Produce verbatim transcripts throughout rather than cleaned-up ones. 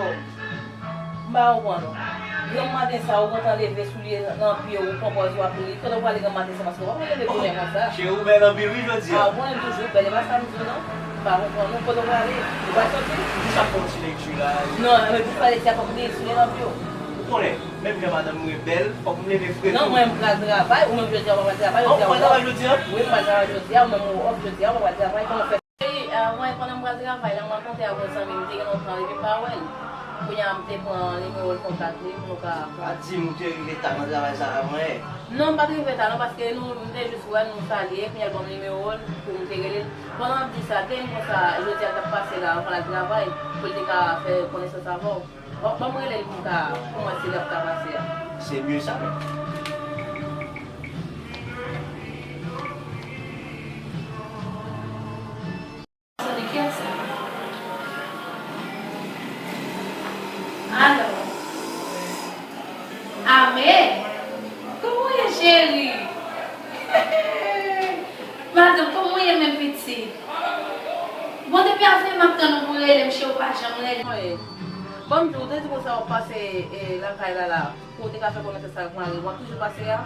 M pa konprann ou. Granm maten sa, ou gentan leve soulye nan pye w, ou pran pòz w ap ri. Kote w prale granm maten sa, paske w pa konn leve bonè konsa. Cheri, ou bèl anpil wi jodi a. A, ou konnen m toujou bèl, e pa sa m di w non. M pa konprann ou, kote w prale? Ou pral soti? Jis ap fè yon ti lekti la. Non, men pou fè lekti a fòk ou gen soulye nan pye w. Ou konnen, menm jan madanm mwen bèl, fòk m leve fre tou. Non, mwen m pral travay, ou menm jodi a ou pa pral travay, jodi a ou off. Ou pral travay jodi a? Wi, m pral travay jodi a, ou menm ou off jodi a, ou pa pral travay, kòman w fè? Cheri, a, mwen, pandan m pral travay la, mwen rakonte avè yon zanmi m, m te gen lontan, depi m pa wè l. Kounye a, m te pran nimewo l, kontak li, pou nou ka. Pa di m ou te rive ta nan travay sa a, mwen. Non, m pa t rive ta, non, paske nou, m te jis wè l, nou salye, kounye a, l ban m nimewo l, pou m te rele l. Pandan m ap di sa, te vin konsa, jodi a l t ap pase la, anvan l al travay, pou l te ka fè konesans avè w. Bon, ban m rele l pou m ka, pou m wè si l ap ka pase a. Se mye sa menm. Sonn kèt sa. Alo. Amè. Kòman w ye, cheri? Madanm, kòman w ye, men pitit? Bon, depi avril m ap tann ou pou w rele m, cheri, ou pa janm rele. Mwen. Bon, m di w, ou te di konsa w ap pase, e, lakay la la, pou w te ka fè konesans avèk mari w, w ap toujou pase a?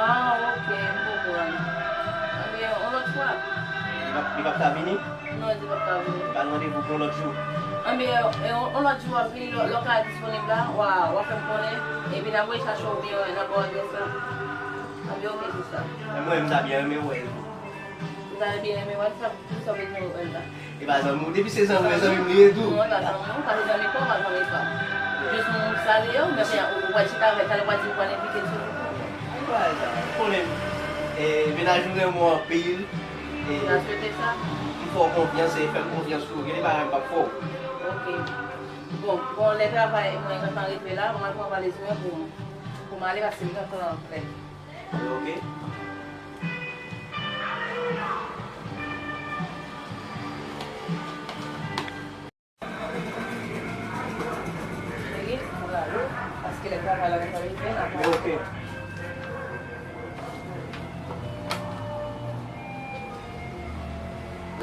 Ah, ok, m konprann. Anben, yon lòt fwa. Li p ap, li p ap ka vini? Non, li p ap ka vini. Ba l randevou pou yon lòt jou. Anben, e, yon, yon lòt jou w ap vini, lè, lè w ka disponib la, w a, w a fè m konnen, epi n a voye chache w oubyen n a ba w adrès la. Anben, ok, se sa. Men mwen, m ta byen renmen wè l tou. Ou ta byen renmen wè l, sa, poukisa w bezwen wè l la? E pa zanmi w, depi se zanmi w, e zanmi m li ye tou. Non, e pa zanmi w, pa se zanmi pa w, pa zanmi pa w. Jis nou salye yo, men kounye a, ou, ou pral chita avè l, talè w pral di w pral envite l sou. Ou pa sa, ou konnen, e, mennaj ou renmen w anpil, e, m fè w konfyans, e fè m konfyans tou, gen de bagay m p ap fè w. Ok. Bon, bon, lè travay mwen gentan rive la, mwen pran valiz mwen pou, pou m ale, paske m gentan prè. Ok. Cheri, m prale, paske lè travay la gentan rive, n a pale. Ok.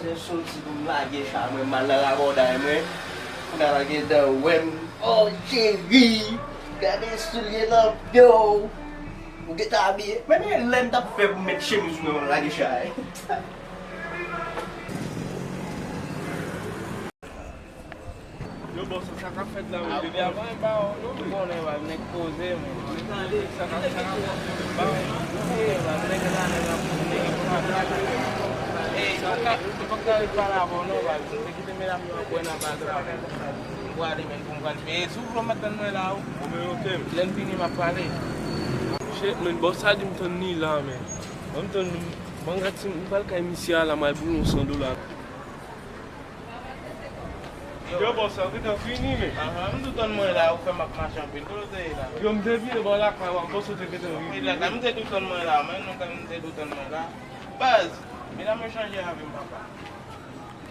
Se soti pou m lage cha mwen, m al nan rabòday mwen. Kounye a l gentan wè m. Oh, cheri, gade soulye nan pye w. Ou gentan abiye. Men, men lè m t ap fè pou m met chemiz mwen, m lage chay. Yo, bòs, sa k ap fèt la, men depi avan, e pa ou, non, men. Ou konnen, baz, nèg poze, men. Sa k ap, sa k ap fèt la, men. Ey, baz, nèg la, nèg la, nèg la, nèg la. Ey, ou ka, ou pa ka ret pale avè w, non, baz. Kite medam yo ap bwè nan baz la, men. M prale, men, pou m pral peye. Si w vle w mèt tann mwen la, wi. Bon, men, ok. Lè m fini, m ap pale. Shit, men, bòs sa di m tann li la, men. Ban m tann, ban m gad si m pral kay misye a la, m al boule yon san dola. Yo, bòs sa gentan fini, men. Ahan, m tou tann mwen la, ou fè m ap mache anpil. Kote w te ye la? Yo, m te vire bò lakay w, bòs ou te gentan rive. Wi, lakay, m te tou tann mwen la, men, non, m te tou tann mwen la. Baz, medam yo chanje avè m, papa.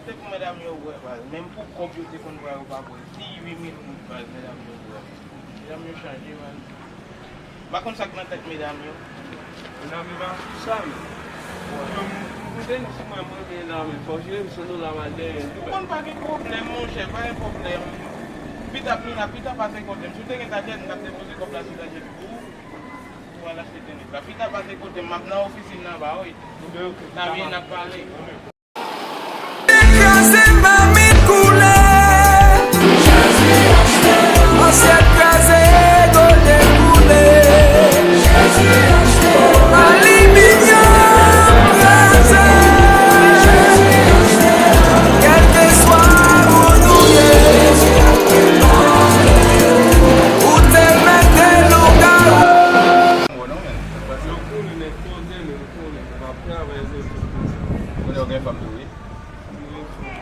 Se pou medam yo wè, baz. Menm pou kòb yo te konn pran, yo pa pran. Ti uit mil goud, baz, medam yo wè. Medam yo chanje, baz. M pa konn sa k nan tèt medam yo. Medam yo pa sou sa, men. Yo, m, m koute n si mwen, m rete la, men fò w jere m san dola m al dèyè l tou, baz. Ou konn pa gen pwoblèm, monchè, pa gen pwoblèm. Pita, Mina, pita pase kote m. Si w te gen tajèt, m t ap depoze kòb la sou tajèt pou ou. Pou al achte tenis la. Pita pase kote m, m ap nan ofisin nan anba, wi. N a vini, n ap pale. Kraze mamit koule. Asyèt kraze, gode koule. Aliminyòm kraze. Kèlkeswa moun ou ye, ou te mete lougawou. Yo konnen nèg poze, men yo konnen m ap travay, se tout. Konnen w gen fanm tou, wi. Mwen gen fanm.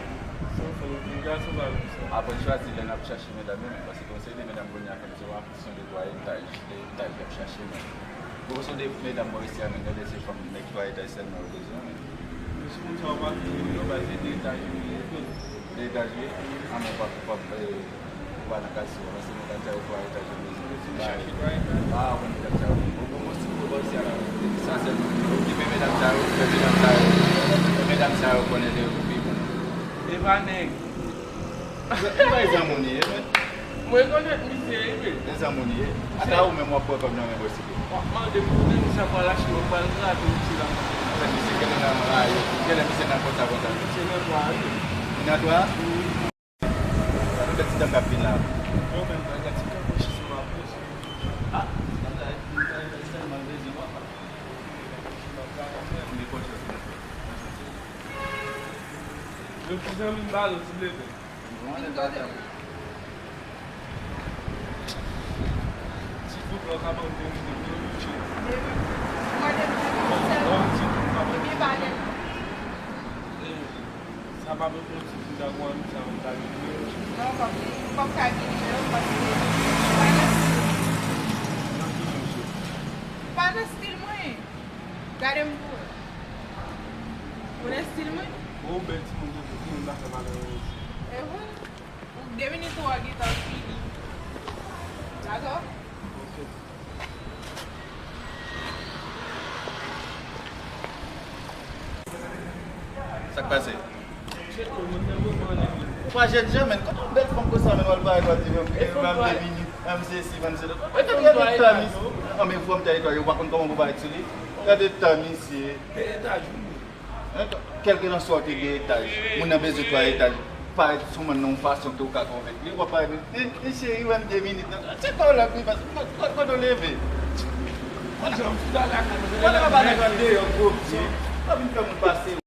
San fanm, m gason pa gen fanm. Apre n chwazi lè n ap chache medam yo, men paske gon seri de medam kounye a fè se yon afliksyon de twa etaj, de etaj y ap chache, men. Bon, se de medam bò isi a, men gade se fanm nèg twa etaj sèlman yo bezwen, men. Men sou moun sa yo pa fini, yo bay se de etaj yo ye tou. De etaj wi, a men w p ap, w p ap, eh, ou pa nan kalsyon, paske medam sa yo twa etaj yo bezwen. Yo fin chache twa etaj. Ah, ou konn medam sa yo. Bon, bon, bon, si pou bò isi a la, sa sèlman. Okipe medam sa yo, fè medam sa yo, fè medam sa yo konnen de ou pi bon. E pa nèg. Li bay zanmi w li ye, men. Mwen rekonèt misye, wi, men. Men zanmi w li ye. Ata ou menm w ap pran kòb nan men mwen, sipou. W ap mande m kote misye ap pral achte, w ap pral grabe misye la. Fè misye genlè nan rayi, genlè misye nan konsa konsa. Misye nan twa, wi. Li nan twa? Wi. Sa nou fè ti tan k ap vin la. Yo menm, nan gad ti kanpe chis mwen ap poze. Ah, sa ta, sa ta, sa ta, m bezwen w ap. Yo ti zanmi m pale, ti bebe. Ti bout la ka ban m de minit, de minit. Mande m pou konsèy. Ti bout la ka ban m. Ebyen, pale non. Sa pa pou konn si m ta gwa, m sa m ta vini. Non, m p ap vini. M p ap ka vini, non, paske m pa nan stil. Nan ki sans ou? Pa nan stil mwen. Gade m pou wè. Ou nan stil mwen? Bon, ou bèl timoun, tout timoun pa fè malere. E vre? Ou de minit ou a gentan fini. Dakò? Ok. Sa k pase? Ou pa jèn jan, men. Kote yon bèl fanm konsa, men, w al pale, w al di, men, m de minit, men, m sesi, men, m sesi. Kote gade tan misye? An, men, fanm tèritwa yo pa konn kòman pou parèt sou li. Gade tan misye. Kèlkelanswa w te gen etaj, moun nan bezwen twa etaj, parèt sou moun nan yon fason ke w ka konvenk li. W ap parèt, e, e cheri, ban m de minit, non. Se pa w l ap viv, kote w leve? Mwen jan m sou la lakay mwen. Mwen pa nan gade yon gwo pye. W ap vin fè moun pase.